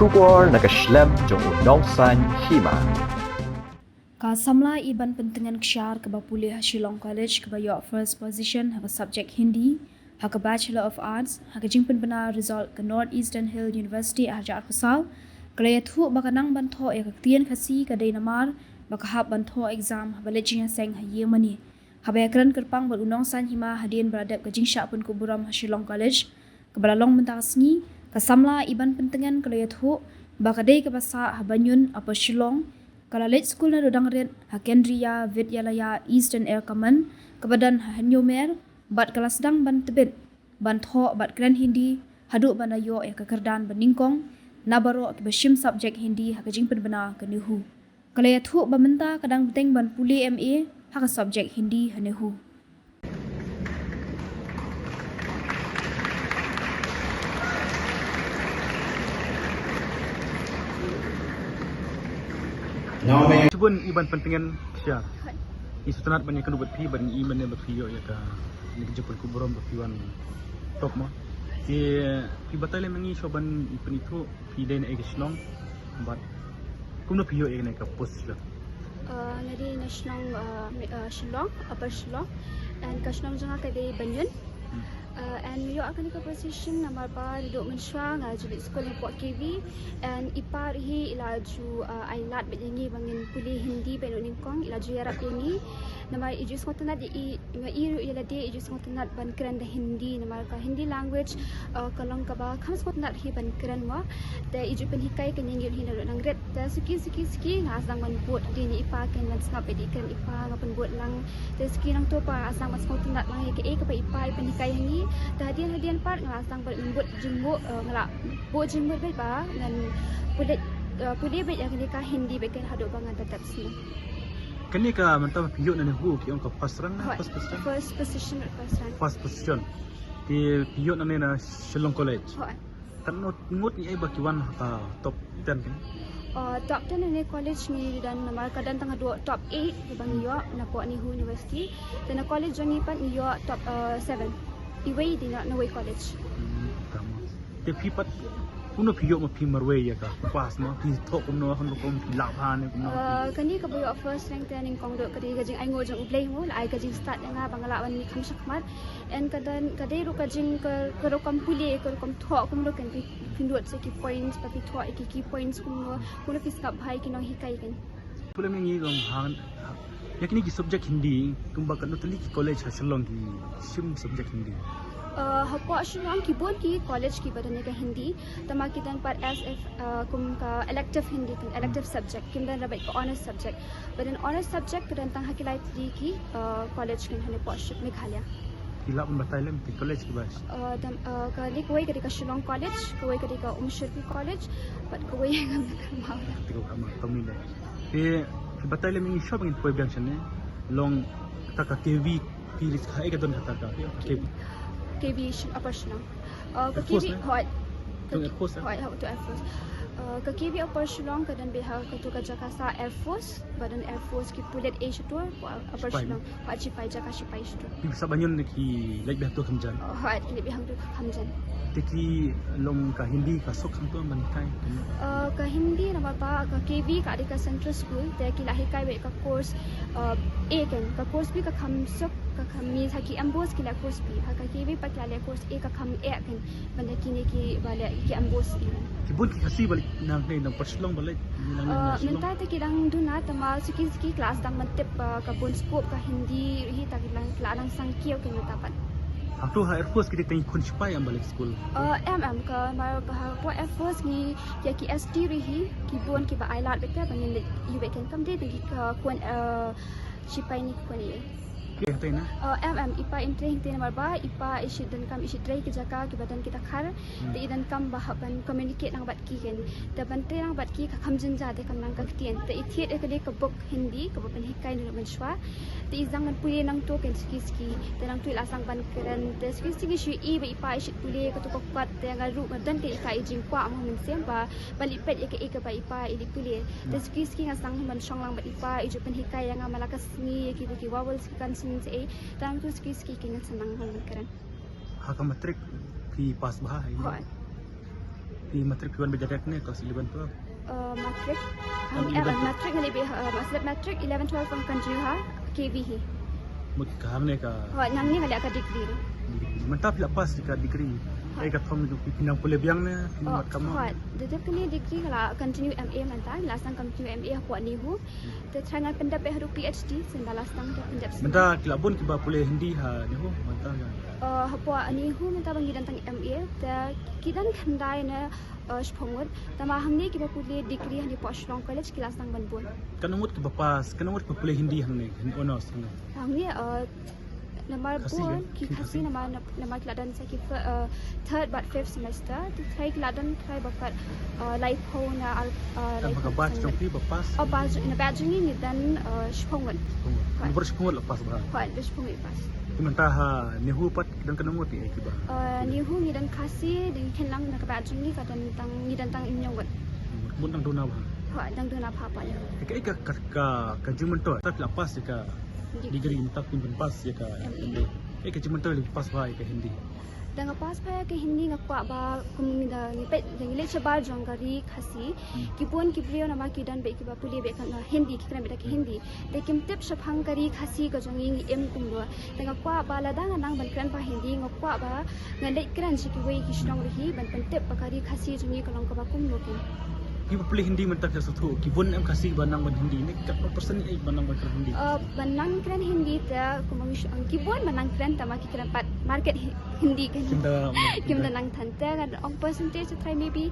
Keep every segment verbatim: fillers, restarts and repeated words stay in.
Khubor na ka shlem jong u nongsaiñ hima. Ka samla Iban Pyntngen Kshiar kaba pule ha Shillong College kaba ïoh first position ha ka subject Hindi ha ka Bachelor of Arts ha ka jingpynbna result ka North Eastern Hill University ha Jakarta, ka la ïathuh ba ka nang ban thoh ïa ka ktien Khasi ka dei namar ba ka hap ban thoh exam haba leit jingïaseng ha Ïew Mane. Haba ïakren kyrpang bad u nongsaiñ hima hadien ba la dep ka jingshah pynkup burom ha Shillong College kaba la long mynta ka sngi, ka samla Iban Pyntngen ka la ïathuh ba ka dei kaba sah ha Banyun, Upper Shillong. Ka la leit skul naduh dang rit ha Kendriya Vidyalaya Eastern Air Command kaba don ha Hynñiewmer bad ka la sdang ban tbit ban thoh bad kren Hindi haduh ban da ïoh ïa ka kyrdan ba nyngkong na baroh kiba shim subject Hindi ha ka jingpynbna ka NEHU. Ka la ïathuh ba mynta ka dang bteng ban pule M A ha ka subject Hindi ha NEHU. Shibun Iban Pyntngen Kshiar. Ngi sngewtynnat ban ïakynduh bad phi, bad ngi i mynne ba phi ïoh ïa kane ka jingpynkup burom ba phi wan top mo. Te phi batai lem ïa ngi shuwa ban pynithuh, phi dei na ei ka shnong bad kumno phi ïoh ïa kane ka post shnong? Uh, nga dei na shnong, uh, me- uh, Shillong, Upper Shillong. And ka shnong jong nga ka dei Banyun. Hmm. Uh, and ïoh kane ka position namar ba naduh mynshuwa nga ju leit skul hapoh K V. And i pa ruh hi i la ju, uh, ai lad bad ïa ngi ba ngin pule Hindi bad nyngkong, i la ju ïarap ïa ngi. Namar i ju sngewtynnat ïa i, nga i ruh ïa lade i ju sngewtynnat ban kren da Hindi namar ka Hindi language, uh, ka long kaba kham sngewtynnat hi ban kren mo. Te i ju pynhikai kane ïa ngi ruh hi naduh nang rit. Te suki suki suki nga sdang ban bud hadien i pa ken ban sngap ïa i kren i pa nga pynbud lang. Te suki nangto pat nga sdang ban sngewtynnat lang ïa kaei kaba i pa i pynhikai ha ngi. Te hadien hadien pat nga sdang ban bud jingmut, eh, nga la bud jingmut bad ba ngan pule, eh, pule bad ïa kane ka Hindi bad ken haduh ba ngan da dep sngi. Kane ka mynta ba phi ïoh na NEHU ki ong ka first rank na? Hooid, first position? First position, first rank. First position. Te phi ïoh nangne na Shillong College. Hooid. Katno ngut ngi ai ba ki wan ha ka top ten kane? Uh, top ten nangne college ngi don namar ka don tang haduh top eight ba ngi ïoh napoh NEHU University. Te na college jong ngi pat ngi ïoh top, uh, seven. Iwei dei na, na wei college. Hmm, tama. Te phi pat kumno phi ïoh ma phi marwei ïa ka pass ma phi thoh kumno, kumno phi lah bha ne kumno? Uh, kane kaba ïoh first rank te nyngkong ruh ka dei ka jingainguh jong U Blei mo, la ai ka jingstad ïa nga ba nga lah ban mih kham shakhmat. And ka don, ka dei ruh ka jing ka, ka rukom pule, ka rukom thoh kumno kan phi, phi nud sa ki points, ba phi thoh ïa ki key points kumno, kumno phi sngap bha ïa ki nonghikai kan. Pule mynta ngi long hang, ïa kine ki subject Hindi, kumba katno tylli ki college ha Shillong ki shim subject Hindi? Uh, hapoh Shillong ki bun ki college kiba don ïa ka Hindi, tangba ki don pat as if, uh, kum ka elective Hindi kan, elective subject, kim don ruh bad ka honours subject. Ba don honours subject ka don tang ha ki lai tylli ki, uh, college kan hangne hapoh Meghalaya. Phi lah ban batai lem ki college kiba? Uh, don, uh, kane kawei ka dei ka Shillong College, kawei ka dei ka Umshyrpi College, bad kawei ngam kynmaw. Te ka ma tong ni dei. Te phi batai lem ïa ngi shuwa ba ngin poi biang shane. Long kata ka K V, phi list ha ei ka don kata ka K V? K V Shi-, Upper Shillong. Uh, ka Air Force, K V, ne? Hooid. Tang Air Force, eh? Hooid, hooid, tang Air Force. Uh, ka K V Upper Shillong ka don beit ha kato ka jaka sah Air Force, ba don Air Force ki pulit ei shato, Upper Shillong, ha shipai, jaka shipai shato. Phi sah Banyun ki leit beit hato kham jan? Oh, hooid, ki leit beit hato kham jan. Te ki long ka Hindi ka suk hangto ban hikai? Uh, ka Hindi namar ba ka K V ka dei ka central school, te ki la hikai beit ka course, uh, A kan, ka course B ka kham suk, ka kham, means ha ki M Bos ki leh course B, ha ka K V pat ki la leh course A ka kham eh kan, ban da kine kiba leh ki M Bos. Ki bun ki Khasi ba leit nangne na Upper Shillong ba leit nangne na Shillong? Uh, mynta te ki dang duna, tangba suki suki ki la sdang ban tip, uh, ka bun scope ka Hindi hi, te ki la, la dang sangkiew kan mynta pat. Hato ha Air Force ki dei tang ki khun shipai em ba leit skul? Uh, em, em, ka mar ka hapoh Air Force ngi ïa ki S T ruh hi ki bun kiba ai lad beit ba ngin leit ïuh beit kan, kam dei tang ki, uh, khun, uh, shipai ne ki khun ei. Ki hangtei na? Uh, em, em, i pa im trei hangtei namar ba i pa i shu donkam, i shu trei ki jaka kiba don ki dkhar. Hmm. Te i donkam ba hap ban communicate lang bad ki kan. Te ban trei lang bad ki ka kham jynjar, te kham nang ka ktien. Te i thied ïa kane ka book Hindi kaba pynhikai naduh mynshuwa. Te i sdang ban pule nangto kan suki suki. Te nangto i la sdang ban kren. Te suki suki ngi shu i ba i pa i shu pule kato ka kot, te nga ruh nga don ka i ka i jingkwah mo mynsiem ba ban leit peit ïa kaei kaba i pa i leit pule. Te suki suki nga sdang ban shong lang bad i pa, i ju pynhikai ïa nga man la ka sngi ïa ki, ki vowels, ki consonants ei. Te nangto suki suki ki nga sdang ban kren. Ha ka matric phi pass bha ha i? Hooid. Phi matric phi wan beit direct ne klas eleven twelve? Uh, matric. Hangne, uh, matric nga leh beit, uh, matric eleven twelve nga continue ha K V hi. Mut ka hangne ka. Hooid, hangne nga leh ka degree. Mynta phi la pass ïa ka degree. Hooid. Ka thong phi nang pule biang ne phi mat kamon? Hooid, da dep kane degree nga la continue M A mynta, la sdang continue M A hapoh NEHU. Te trai ngan pyndep beit haduh P H D, sngewbha la sdang te pyndep. Mynta ki la bun kiba pule Hindi ha NEHU mynta ka. Uh, hapoh NEHU mynta ba ngi don tang M A, te ki don khyndai ne, uh, shiphew ngut. Tangba hangne kiba pule degree hangne hapoh Shillong College ki la sdang ban bun. Katno ngut kiba pass, katno ngut kiba pule Hindi hangne, Hindi honours hangne? Hangne, uh, namar bun ki Khasi, namar, namar ki la don sa ki fir-, uh, third bad fifth semester. Te trai ki la don trai ba pat, uh, laiphew ne ar, uh, laiphew. Ka batch jong phi ba pass? Oh, batch, na batch jong ngi ngi don, uh, shiphew ngut. Shiphew ngut. Hooid. Baroh shiphew ngut la pass ba? Hooid, baroh shiphew ngi pass. Te mynta ha NEHU pat don katno ngut kiba? Uh, NEHU ngi don Khasi, dang khynnah na ka batch jong ngi ka don tang, ngi don tang hynñiew ngut. Mut dang duna bha? Hooid, dang duna bha pat. Kaei ka, ka, ka, ka jingmyntoi mynta phi la pass ïa ka degree, mynta phi ban pass ïa ka M A. Kaei ka jingmyntoi lada pass bha ïa ka Hindi? Da nga pass bha ïa ka Hindi nga kwah ba kum ngi da ngi peit, da ngi leit shabar jong ka ri Khasi. Hmm. Ki bun ki briew namar ki don beit kiba pule beit ka Hindi, ki kren beit ka Hindi. Te kim tip shaphang ka ri Khasi ka jong ngi ngi im kumno. Te nga kwah ba lada nga nang ban kren bha Hindi, nga kwah ba ngan leit kren sha kiwei ki shnong ruh hi ban pyntip ba ka ri Khasi jong ngi ka long kaba kumno keiñ. Kiba pule Hindi mynta ki sngewthuh, ki bun em Khasi ba nang ban Hindi ne, katno percent eh ba nang ban kren Hindi? Uh, ba nang kren Hindi te kumba ngi shu ong ki bun ba nang kren, tangba ki kren pat market Hi-, Hindi keiñ. Kim da, kim da nang than. Te ngan ong percentage te trai maybe,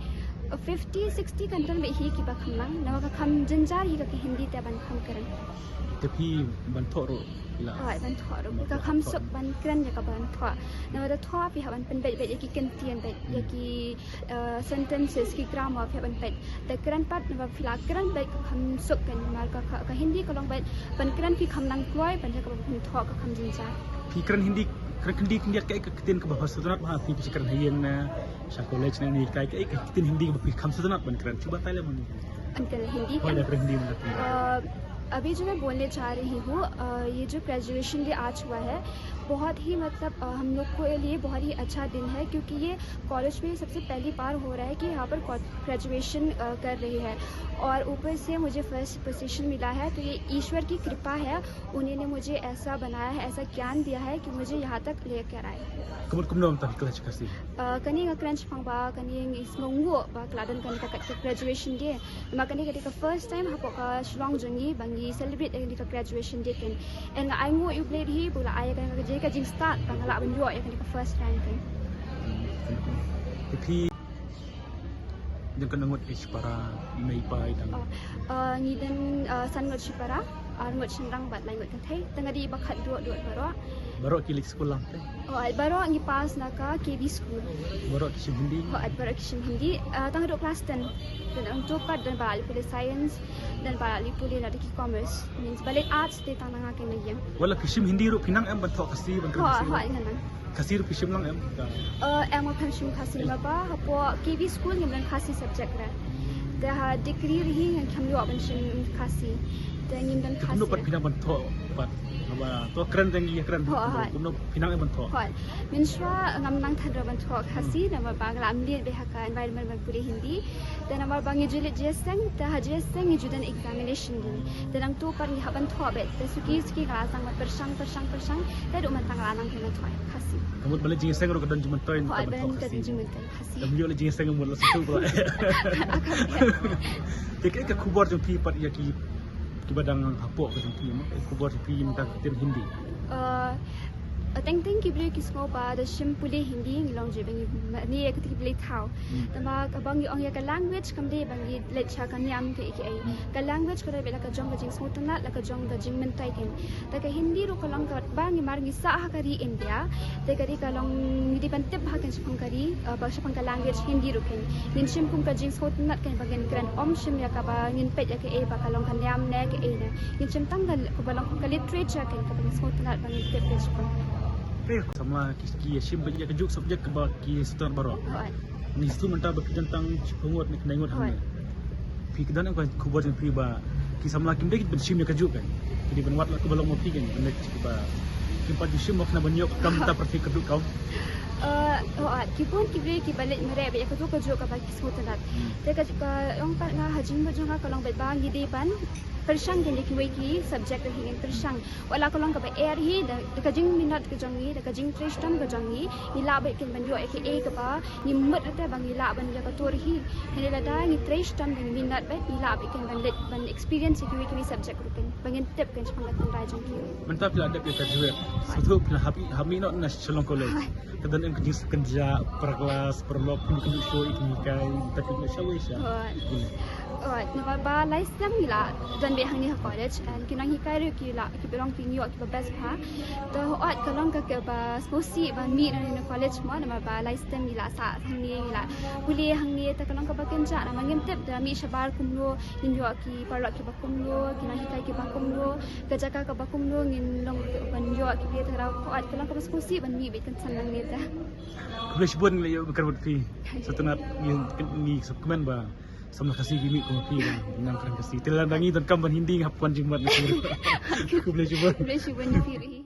uh, fifty sixty kan don beit hi kiba kham nang. Namar ka kham jynjar hi ka Hindi te ban kham kren. Te phi ban thoh ruh la? Hooid, ban thoh ruh. Ka kham suk ban kren ïa ka ban thoh. Namar da thoh phi hap ban pynbeit beit ïa ki kyntien beit, ïa ki, uh, sentences, ki grammar phi hap ban peit. Da kren pat, namar phi la kren beit ka kham suk keiñ, namar ka, ka, ka Hindi ka long beit ban kren phi kham nang kloi, ban ïa kaba phin thoh ka kham jynjar. Phi kren Hindi, kren Hindi, Hindi kaei ka ktien kaba phi sngewtynnat bha, phi, phi kren ha ïing ne sha college ne, ne kaei, kaei ka ktien Hindi kaba phi kham sngewtynnat ban kren? Shu batai lem. Ban kren Hindi. Hooid, kren Hindi mynta. Uh, अभी जो मैं बोलने जा रही हूँ, अ, ये जो ग्रेजुएशन डे आज हुआ है, बहुत ही, मतलब, अ, हम लोग के लिए बहुत ही अच्छा दिन है, क्योंकि ये कॉलेज में सबसे पहली बार हो रहा है कि यहाँ पर कॉ-, ग्रेजुएशन, अ, कर रही है, और ऊपर से मुझे फर्स्ट पोजीशन मिला है, तो ये ईश्वर की कृपा है। उन्होंने मुझे ऐसा बनाया है, ऐसा ज्ञान दिया है कि मुझे यहाँ तक लेकर आए। Kumno, kumno mynta phi kren Khasi? Uh, kane nga kren shaphang ba kane ngi sngewnguh ba ka la don kane ka, ka graduation day. Namar kane ka dei ka first time hapoh ka shnong jong ngi ba ngi celebrate ïa kane ka graduation day keiñ. And nga ainguh ïa U Blei hi ba u la ai ïa kane ka jingstad ba nga lah ban ïoh ïa kane ka first rank keiñ. Te phi don katno ngut shipara, i mei i pa i dang? Oh, uh, ngi don, uh, san ngut shipara, ar ngut shynrang bad lai ngut kynthei. Te nga dei ba khatduh duh baroh. Baroh ki leit skul lang te? Oh, baroh ngi pass na ka K V school. Baroh ki shim Hindi? Oh, baroh ki shim Hindi. Uh, tang haduh klas ten. Te nangtu pat don ba la pule science, don ba la pule na ki commerce. Means ba leit arts te tang na nga keiñ na ïing. Wat la phi shim Hindi ruh phi nang em ban thoh Khasi, ban kren Khasi? Hooid, hooid, nga nang. Khasi ruh phi shim lang em? Uh, em, ngam shim Khasi namar ba hapoh K V school ngim don Khasi subject re. Te ha degree ruh hi ngam ïoh ban shim Khasi. Te ngim don Khasi. Kumno pat phi nang ban thoh pat? Haba to kren tang ïa kren. Hooid, hooid. Kumno phi nang em ban thoh? Hooid. Mynshuwa ngam nang than ruh ban thoh Khasi namar ba nga la mlien beit ha ka environment ban pule Hindi. Te namar ba ngi ju leit G S Seng, te ha G S Seng ngi ju don examination dei. Te nangtu pat ngi hap ban thoh beit. Te suki suki nga la sdang ban pyrshang, pyrshang, pyrshang. Te haduh mynta nga la nang ban thoh Khasi. Ka mut ba leit G S Seng ruh ka don jingmyntoi, hooid, ka don jingmyntoi Khasi. Te ym ïoh leit G S Seng mut la sngewthuh ba. Te kaei ka khubor jong phi pat ïa ki, kiba dang hapoh ka jong phi, ka khubor jong phi mynta ka ktien Hindi? Uh, teng teng ki briew ki sngew ba da shim pule Hindi ngi long jingmane ïa kata ki blei thaw. Hmm. Tangba kaba ngi ong ïa ka language kam dei ba ngi leit sha ka niam kaei kaei. Hmm. Ka language ka dei beit la ka jong ka jingsngewtynnat, la ka jong ka jingmyntoi keiñ. Te ka Hindi ruh ka long kaba ngi mar ngi sah ha ka ri India. Te ka dei ka long ngi dei ban tip bha keiñ shaphang ka ri, uh, ba shaphang ka language Hindi ruh keiñ. Ngin shim kum ka jingsngewtynnat keiñ ba ngin kren, ym shim ïa kaba ngin peit ïa kaei ba ka long ka niam ne kaei ne. Ngin shim tang ka, kaba long ka literature keiñ kaba ngin sngewtynnat ba ngin tip keiñ shaphang. Te samla ki, ki ïa shim beit ïa kajuh subject kaba ki sngewtynnat baroh. Hooid. Ngi sngewthuh mynta ba ki don tang shiphew ngut ne khyndai ngut hangne. Hooid. Phi, ka don em ka khubor jong phi ba ki samla kim dei ban shim ïa kajuh keiñ? Ki dei ban wad la kaba long ma phi keiñ, ban leit kiba kim pat ju shim, ma kane ban ïoh ka kam ta pyrthei kyrduh kam. Uh, oh, at ki bun ki briew ki ba leit mareh bad ïa kato kajuh kaba ki sngewtynnat. Te ka ka ong pat nga ha jingmut jong nga ka long bad ba ngi dei ban pyrshang kane kiwei ki subject ruh hi ngin pyrshang. Wat la ka long kaba eh hi da, da ka jingminot ka jong ngi, da ka jingtrei shitom ka jong ngi, ngi lah bad kin ban ïoh ïa kaei kaba ngi mut ruh te ba ngi lah ban ïa ka tur hi. Hynrei lada ngi trei shitom da ngi minot bad ngi lah bad kin ban leit ban experience ïa kiwei kiwei subject ruh kin ba ngin tip kan shaphang ka tynrai jong ki. Mynta phi la dep ïa ka graduate. Sngewthuh phi la hap, hap mih noh na Shillong College. Ka don em ka jingsngewkynjah para klas, para lok, phi kynduh shuh ïa ki nonghikai, mynta phi kynduh shuh ïa sha. Hooid. Hooid, namar ba lai snem ngi la don beit hangne ha college and ki nonghikai ruh ki la, ki ba long ki ngi ïoh ki ba best bha. To hooid ka long ka kaba sngewsih ba mih na college mo, namar ba lai snem ngi la sah hangne, ngi la pule hangne, te ka long kaba kynjah namar ngim tip da mih shabar kumno, ngin ïoh ki paralok ki ba kumno, ki nonghikai ki ba kumno, ka jaka ka ba kumno, ngin long ban ïoh ki ba tharai, hooid ka long kaba sngewsih ban mih beit kynsan nangne te. Khublei shibun ngi la ïoh ban kren bad phi. Sngewtynnat ngi, ngi sngewkmen ba samla Khasi ki mih kum phi ba nang kren Khasi. Te lada ngi donkam ban Hindi ngi hap wan jingmut na phi. Khublei shibun. Khublei shibun ïa phi ruh hi.